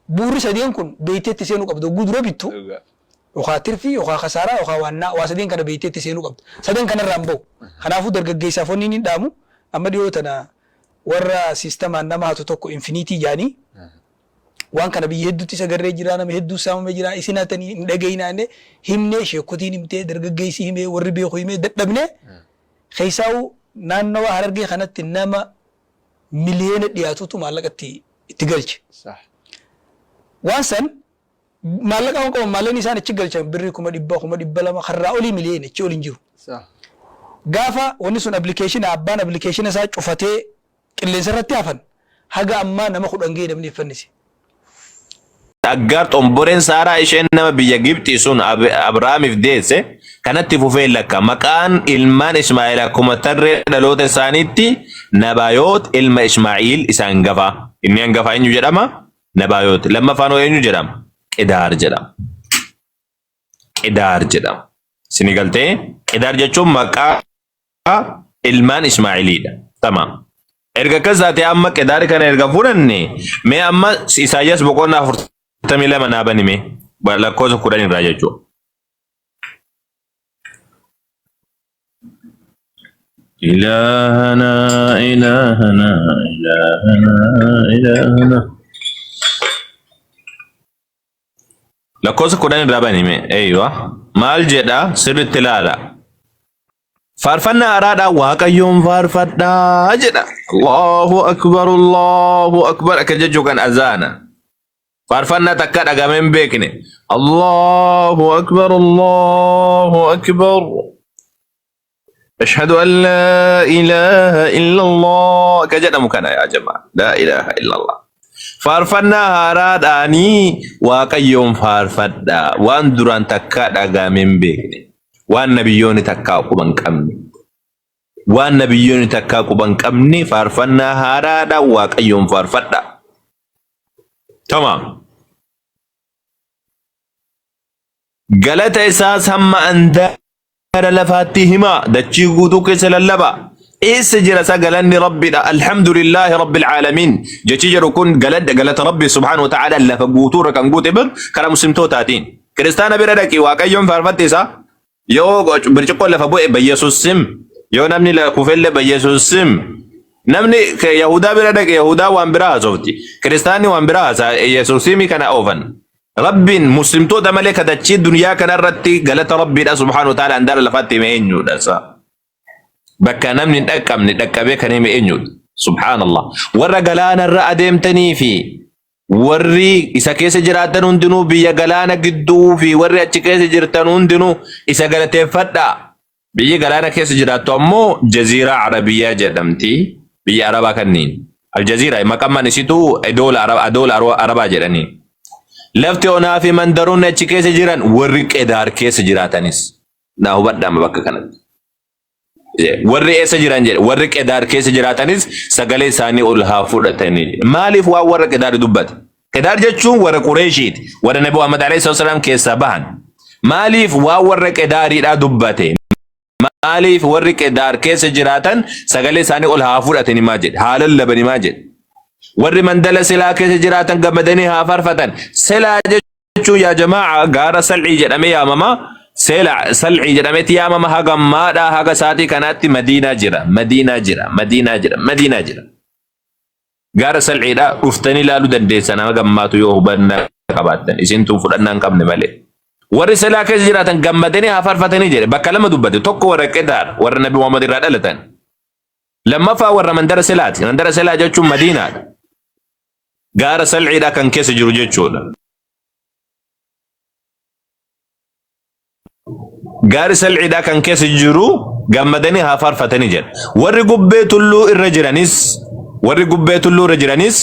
bu'uurri sadeen kun beeyteetti seenuu qabda. Hogguu dura bittu yookaan tirfii yookaan kasaaraa yookaan waannaa, waa sadeen kana beeyteetti seenuu qabda. Sadan kanarraa hin bahu. Kanaafuu dargaggeessaaf wanni inni dhaamu, amma dhiyoo tana warra siistamaan nama hatu tokko Infinity jaanii, waan kana biyya hedduutti isa garree jira, nama hedduu saamamee jira, isin hatanii hin dhagayinaa jennee himnee, sheekotiin himtee, dargaggeessi himee, warri beeku himee, dadhabnee. Keessaa'u naannawa Harargee kanatti nama miliyoona dhiyaatutu maallaqa itti galche. Waan san maallaqa waan qaban, maallaqni isaan achi galchan birrii 100,000, 200,000, karraa olii miliyoona achi ol hin jiru. Gaafa wanni sun appilikeeshina, abbaan appilikeeshina isaa cufatee qilleensa irratti hafan, haga ammaa nama 10 ga'e namni fannise. Aggaar xomboreen Saaraa isheen nama biyya Gibxii sun Abrahaamiif deesse kanatti fufee lakka. Maqaan ilmaan Ismaa'eel akkuma tarree dhaloota isaaniitti Nabaayoot ilma Ismaa'eel isa hangafaa. Inni hangafaa eenyu jedhama? Nabaayoot. Lammaffaan hoo eenyu jedhama? Qidaar jedhama. Qidaar jedhama. Isinii galtee? Qidaar jechuun maqaa ilmaan Ismaa'eeliidha. Tamaam. Erga akkas taate, amma Qidaar kana erga fudhanne, mee amma Isaayyaas boqonnaa 42 naa bani mee, lakkoofsa 10 irraa jechuudha. إلهنا إلهنا إلهنا إلهنا. Lakkoofsa 10 irraa bani mee. Eeywa. Maal jedha? Sirriitti ilaala. Faarfannaa haaraadhaan Waaqayyoon faarfadhaa jedha. Allahu akbar, Allahu akbar akka jechuu kan azaana. Faarfannaa takka dhagamee hin beekne. Allahu akbar, Allahu akbar. Ashhadu an laa ilaaha illallah akka jedhamu kana yaa jamaa. Laa ilaaha illallah. Faarfannaa haaraadhaanii Waaqayyoon faarfadhaa. Waan duraan takkaa dhagamee hin beekne. Waan nabiyyoonni takkaa quba hin qabne. Waan nabiyyoonni takkaa quba hin qabne, faarfannaa haaraadhaan Waaqayyoon faarfadhaa. Tamaam. Galata isaas hamma andaara lafaatti himaa, dachii guutuu keessa lallabaa. Eessa jira isa galanni Rabbidha? Alhamdulillahi Rabbil Aalamiin. Jechi jedhu kun galata Rabbi subhaanahu wa ta'ala lafa guutuu irra kan guute bir karaa muslimtootaatiin. Kiristaana bira dhaqi, Waaqayyoon faarfatte isaa yoo birciqqoon lafa bu'e Bayyesuus sim, yoo namni kufellee Bayyesuus sim. Namni Yahudaa bira dhaqe, Yahudaa waan biraa haasofti. Kiristaanni waan biraa haasaa, Yesuusimi kana oofan. Rabbiin muslimtoota malee ka dachii duniyaa kanarratti galata Rabbiidha subhaanahu wa ta'ala andaara lafaatti hime eenyudha isaa? Bakka namni hin dhaqqabne dhaqqabee kan hime eenyudha? Subhaanallah. Warra galaanarra adeemtanii fi warri isa keessa jiraatan hundinuu, biyya galaana gidduu fi warri achi keessa jirtan hundinuu isa galateeffadhaa. Biyyi galaana keessa jiraattu ammoo Jaziiraa Arabiyyaa jedhamti. Biyya Arabaa kanniin. Aljaziiraa maqaan isitu edoola Arab, adoola Arabaa jedhanii. Lafti onaa fi mandaroonni achi keessa jiran, warri Qedaar keessa jiraatanis. Naa hubadhaa bakka kanatti. Warri eessa jiran jedhe? Warri Qedaar keessa jiraatanis sagalee isaanii ol haa fudhatanii. Maaliif waan warra Qedaar dubbate? Qedaar jechuun warra Qureeshiiti. Warra Nabi Muhammad alayhi salaam keessaa bahan. Maaliif waan warra Qedaariidhaa dubbate? Maaliif warri Qedaar keessa jiraatan sagalee isaanii ol haa fudhatanii maa jedhe? Haa lallabanii maa jedhe? Warri mandala Silaa keessa jiraatan gammadanii haa faarfatan. Silaa jechuun yaa jamaa gaara Sal'ii jedhamee yaamama. Sela Sal'ii jedhameeti yaamama, haga ammaadhaa haga sa'aatii kanaatti Madiinaa jira. Madiinaa jira. Madiinaa jira. Madiinaa jira. Gaara Sal'iidha dhuftanii ilaaluu dandeessan haga ammaatu yoo hubannaa qabaattan, isintu fudhannaa hin qabne malee. Warri Selaa keessa jiraatan gammadanii haa faarfatanii jedhe. Bakka lama dubbate. Tokko warra Qedaar, warra Nabi Muhammad irraa dhalatan. Lammaffaa warra mandara Selaati. Mandara Selaa jechuun Madiinaadha. Gaara Sal'iidha kan keessa jiru jechuudha. Gaari Sal'iidha kan keessa jiru gammadanii haa faarfatanii jedha. Warri gubbee tulluu irra jiranis, warri gubbee tulluu irra jiranis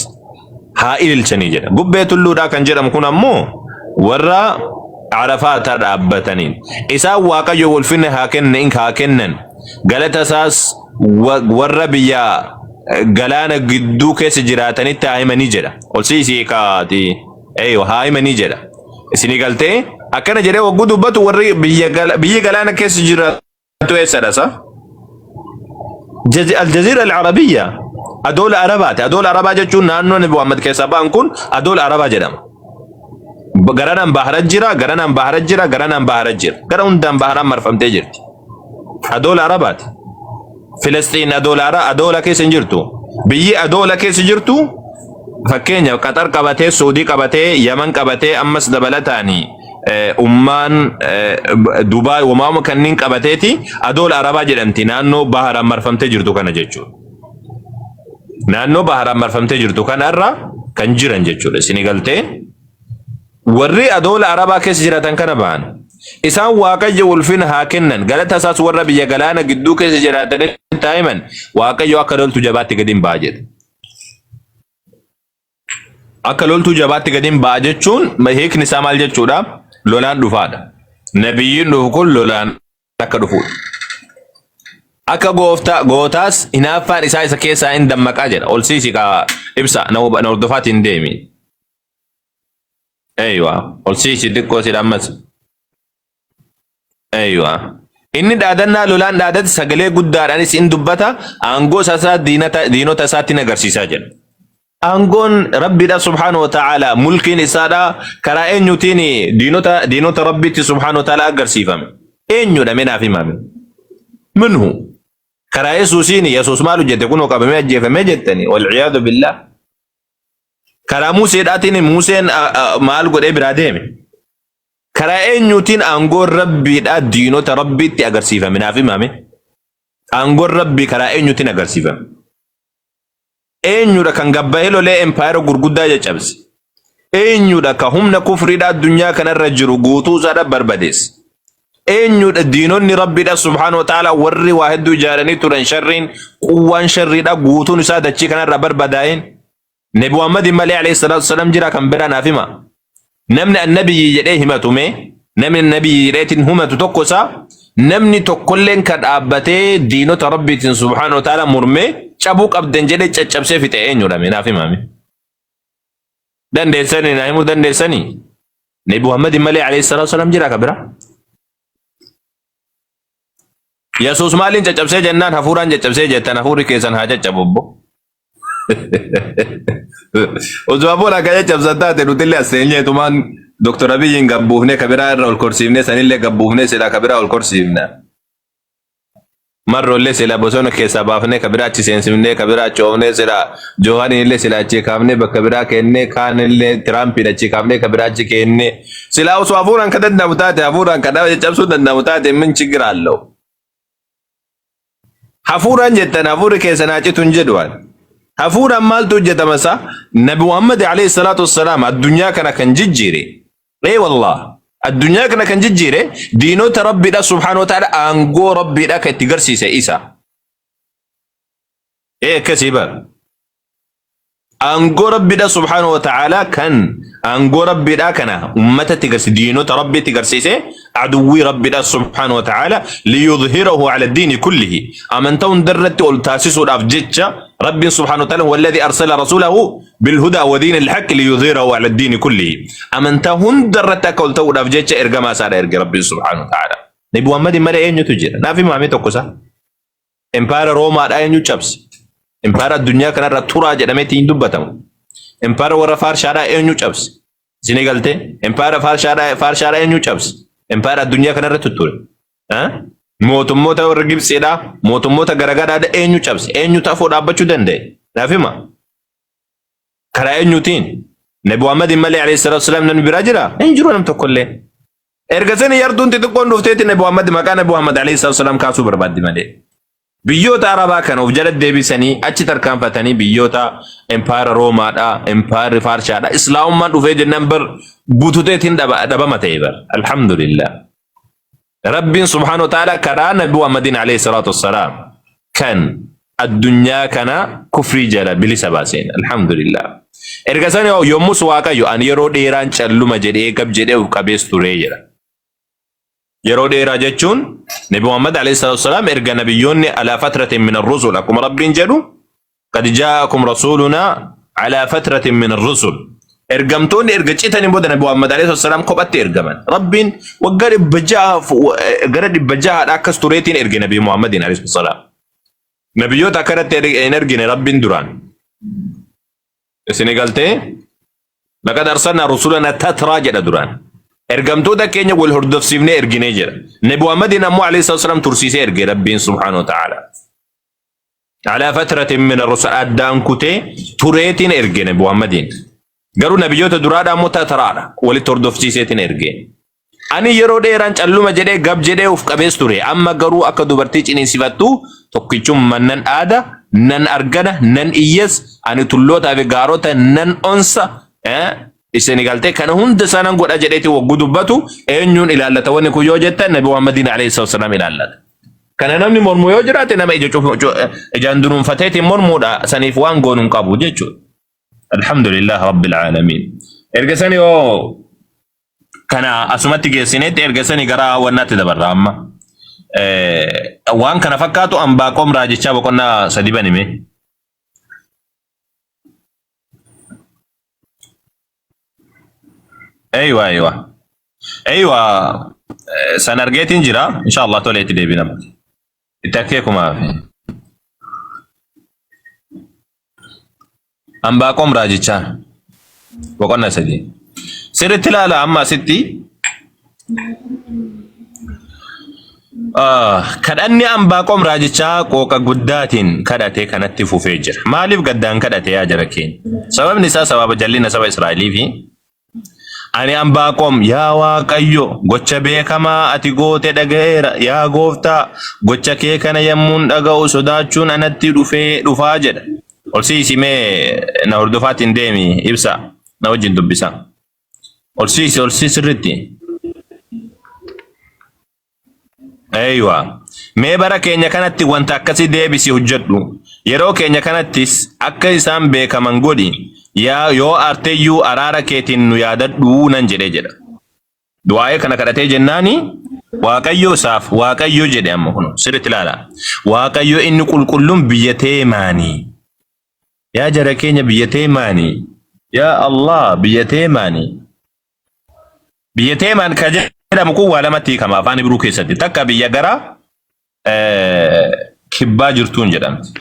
haa ililchanii jedha. Gubbee tulluudhaa kan jedhamu kun ammoo warra Arafaata dhaabbataniin. Isaan Waaqayyo ulfinna haa kennan, haa kennan. Galata isaas warra biyya galaana gidduu keessa jiraatanitti haa himanii jedha. Ol siisii kaati. Eeyyo haa himanii jedha. Isinii galtee akkana jedhee wagguu dubbatu warri biyya gala- biyyi galaana keessa jiraatu eessadha sa? Jazi- Aljazeera Al-Arabiyya adoola Arabaati. Adoola Arabaa jechuun naannoo Nabi Muhammad keessaa ba'an kun adoola Arabaa jedhama. Garanaan bahara jira, garanaan bahara jira, garanaan bahara jira. Gara hundaan baharaan marfamtee jirti. Adoola Arabaati. Filisxiin adoola Ara adoola keessa hin jirtu. Biyyi adoola keessa jirtu fakkeenyaaf Qaxar qabatee, Suudii qabatee, Yaman qabatee ammas dabalataan Ummaan Dubaay wamaama kanneen qabateeti adoola Arabaa jedhamti naannoo baharaan marfamtee jirtu kana jechuudha. Naannoo baharaan marfamtee jirtu kanarra kan jiran jechuudha. Isin galtee warri adoola Arabaa keessa jiraatan kana ba'an. Isaan Waaqayyo ulfina haa kennan. Galata isaas warra biyya galaana gidduu keessa jiraatanitti haa himan. Waaqayyo akka loltuu jabaatti gadi hin ba'a jedhe. Akka loltuu jabaatti gadi hin ba'a jechuun hiikni isaa maal jechuudha? Lolaan dhufaadha. Nabiyyiin dhufu kun lolaan akka dhufuudha. Akka gooftaa gootaas hinaaffaan isaa isa keessaa hin dammaqaa jedha. Ol siisi kaa ibsa na hordofaatiin deemi. Eeywa ol siisi xiqqoo si ammas. Eeywa. Inni dhaadannaa lolaan dhaadate sagalee guddaadhaanis in dubbata aangoo isaa diinota isaatti in agarsiisaa jedha. Aangoon Rabbiidha subhaanahu wa ta'ala mulkiin isaadha karaa eenyutiin diinota diinota Rabbiitti subhaanahu wa ta'ala agarsiifame. Eenyudha mee naaf himame. Minhu karaa Yesuusiin Yesuus maal hojjete kunoo qabamee ajjeefamee jettani walciyaadu billah. Karaa Museedhaatiin Museen maal godhee biraa deeme. Karaa eenyuutiin aangoon Rabbiidha diinota Rabbiitti agarsiifame naaf himame. Aangoon Rabbii karaa eenyuutiin agarsiifame. Eenyudha kan gabbahee lolee empaayera gurguddaa caccabse? Eenyudha ka humna kufriidha addunyaa kanarra jiru guutuu isaadha barbadeesse? Eenyudha diinonni Rabbiidha subhaanahu wa ta'ala warri waa hedduu ijaaranii turan sharriin quwwaan sharriidha guutuun isaa dachii kanarra barbadaa'een? Nabi Muhammad malee alayhi salaatu wasalaam jira kan biraa naaf hima. Namni annabiyyi jedhee himatu mee namni nabiyyi jedheetiin himatu tokko isaa namni tokkolleen ka dhaabbatee diinota Rabbiitiin subhaanahu wa ta'ala mormee cabuu qabdan jedhee caccabsee fixe eenyudha mee naaf himame. Dandeessanii naa himuu dandeessanii? Nabi Muhammad malee alayhi salaatu wasalaam jira ka biraa? Yesuus maaliin caccabsee jennaan hafuuraan caccabsee jettan hafuurri keessan haa caccabu obbo. Osoo hafuura akka caccabsan taate nutillee as teenyeetumaan Dr. Abiyyiin gabbuufnee ka biraa irra ol korsiifnee sanillee gabbuufnee silaa ka biraa ol korsiifna. Marroollee sila bosona keessaa baafnee ka biraa achi seensifnee ka biraa achi oofnee sila Joohaniinillee sila achi kaafnee bakka biraa kennee kaanillee Tiraampiin achi kaafnee ka biraa achi kennee silaa osoo hafuuraan ka danda'amu taate hafuuraan ka dhawa caccabsuun danda'amu taate min chigira allahu. Hafuuraan jettan hafuurri keessan haa citu hin jedhu ani. Hafuuraan maaltu hojjetama isaa? Nabi Muhammad alayhi salaatu wassalaam addunyaa kana kan jijjiire. Ee wallah addunyaa kana kan jijjiire diinota Rabbiidha subhaanahu wa ta'ala aangoo Rabbiidha kan itti garsiise isa. Ee akkasii bara. Aangoo Rabbiidha subhaanahu wa ta'ala kan aangoo Rabbiidha kana ummatatti garsiise diinota Rabbiitti garsiise aduwwii Rabbiidha subhaanahu wa ta'ala liyudhhirahu ala diini kullihi amantaa hundarratti ol taasisuudhaaf jecha Rabbiin subhaanahu wa ta'ala walladhi arsala rasuulahu bilhudaa wa diini alhaq liyudhhirahu ala diini kullihi amantaa hundarratti akka ol ta'uudhaaf jecha ergamaa isaadha erge Rabbiin subhaanahu wa ta'ala. Nabi Muhammadin malee eenyutu jira? Naaf himaame tokko isaa. Empaayera Roomaadhaa eenyu cabse? Empaayera addunyaa kanarra turaa jedhameetti hin dubbatamu. Empaayera warra Faarshaadhaa eenyu cabse? Isinii galtee? Empaayera Faarshaadhaa Faarshaadhaa eenyu cabse? Empaayera addunyaa kanarra tutture. Mootummoota warra Gibtsiidhaa, mootummoota garagaraadhaa eenyu cabse? Eenyu afoo dhaabbachuu danda'e? Naaf hima. Karaa eenyuutiin? Nabi Muhammadin malee alayhi salaatu wasalaam namni biraa jiraa? Hin jiru nam tokkollee. Erga sani yartuun xixiqqoon dhufteetti Nabi Muhammad maqaa Nabi Muhammad alayhi salaatu wasalaam kaasuu barbaaddi malee. Biyyoota Arabaa kana of jala deebisanii achi tarkaanfatanii biyyoota empaayera Roomaadha, empaayerri Faarshaadha. Islaamummaan dhufee jennaan bar bututeetiin dhabama ta'e bar. Alhamdulillah. Rabbiin subhaanahu wa ta'ala karaa Nabi Muhammadin alayhi salaatu wassalaam kan addunyaa kana kufrii jala bilisa baaseen. Alhamdulillah. Erga sana yommus Waaqayyo ani yeroo dheeraan calluma jedhee gab jedhee of qabees turee jedha. Yeroo dheeraa jechuun Nabi Muhammad alayhi salaatu wassalaam erga nabiyyoonni alaa fatratin min ar-rusul akkuma Rabbiin jedhu Qad jaa'akum rasuulunaa alaa fatratin min ar-rusul. Ergamtoonni erga citanii booda Nabi Muhammad alayhi salaam kophatti ergaman. Rabbiin waggaa dhibba ja'aaf gara dhibba ja'aadha akkas tureetiin erge Nabi Muhammadiin alayhi salaam. Nabiyyoota akkanatti hin ergine Rabbiin duraan. Isini galtee? Laqad arsalnaa rusulana tatraa jedha duraan. Ergamtoota keenya wal hordofsiifnee erginee jedha. Nabi Muhammadiin ammoo alayhi salaam tursiisee erge Rabbiin subhaanahu wa ta'ala. Alaa fatratin min ar-rusul addaan kutee tureetiin erge Nabi Muhammadiin. Garuu nabiyyoota duraadhaa immoo tatraadha walitti hordofsiiseetiin erge. Ani yeroo dheeraan calluma jedhee gab jedhee of qabees ture. Amma garuu akka dubartii ciniinsifattu tokkichumman nan aada, nan argana, nan iyyas, ani tullootaa fi gaarota nan onsa, isini galtee kana hunda isaa nan godha jedheeti wagguu dubbatu eenyuun ilaallata wanni kun yoo jettan Nabi Muhammadiin alayhi salaam ilaallata. Kana namni mormu yoo jiraate nama ija cufu ijaan dunuunfateetiin mormuudha saniif waan goonu hin qabu jechuudha. Alhamdulillah Rabbil Aalamiin. Erga sani yoo kana asumatti geessinetti erga sani gara wannaatti dabarra amma. Waan kana fakkaatu Anbaaqoom raajichaa boqonnaa sadi banime. Eywa eywa. Eywa san argeetiin jira. Inshallah tole itti deebina. Itti akkeekumaaf. Anbaaqoom raajichaa boqonnaa 3. Sirriitti ilaala amma asitti. Kadhanni Anbaaqoom raajichaa qooqa guddaatiin kadhate kanatti fufee jira. Maaliif gaddaan kadhate yaa jara keenya? Sababni isaa sababa jallina saba Israa'eliifi Ani Anbaaqoom, yaa Waaqayyo, gocha beekamaa ati goote dhaga'eera, yaa gooftaa, gocha kee kana yommuun dhaga'u sodaachuun anatti dhufee dhufaa jedha. Ol siisi mee na hordofaatiin deemi ibsa na wajjin dubbisa. Ol siisi ol siisi sirriitti. Eeywa. Mee bara keenya kanatti wanta akkasii deebisi hojjedhu. Yeroo keenya kanattis akka isaan beekaman godhi. Yaa yoo aarteyyuu araara keetiin nu yaadadhu nan jedhe jedha. Du'aa'ee kana kadhatee jennaani Waaqayyo isaaf Waaqayyo jedhe amma kun sirriitti ilaala. Waaqayyo inni qulqulluun biyya Teemaanii. Yaa jara keenya biyya Teemaanii. Yaa Allah biyya Teemaanii. Biyya Teemaan kan jedhamu kun waa lamatti hiikama afaan Ibruu keessatti. Takka biyya gara kibbaa jirtuun jedhamti.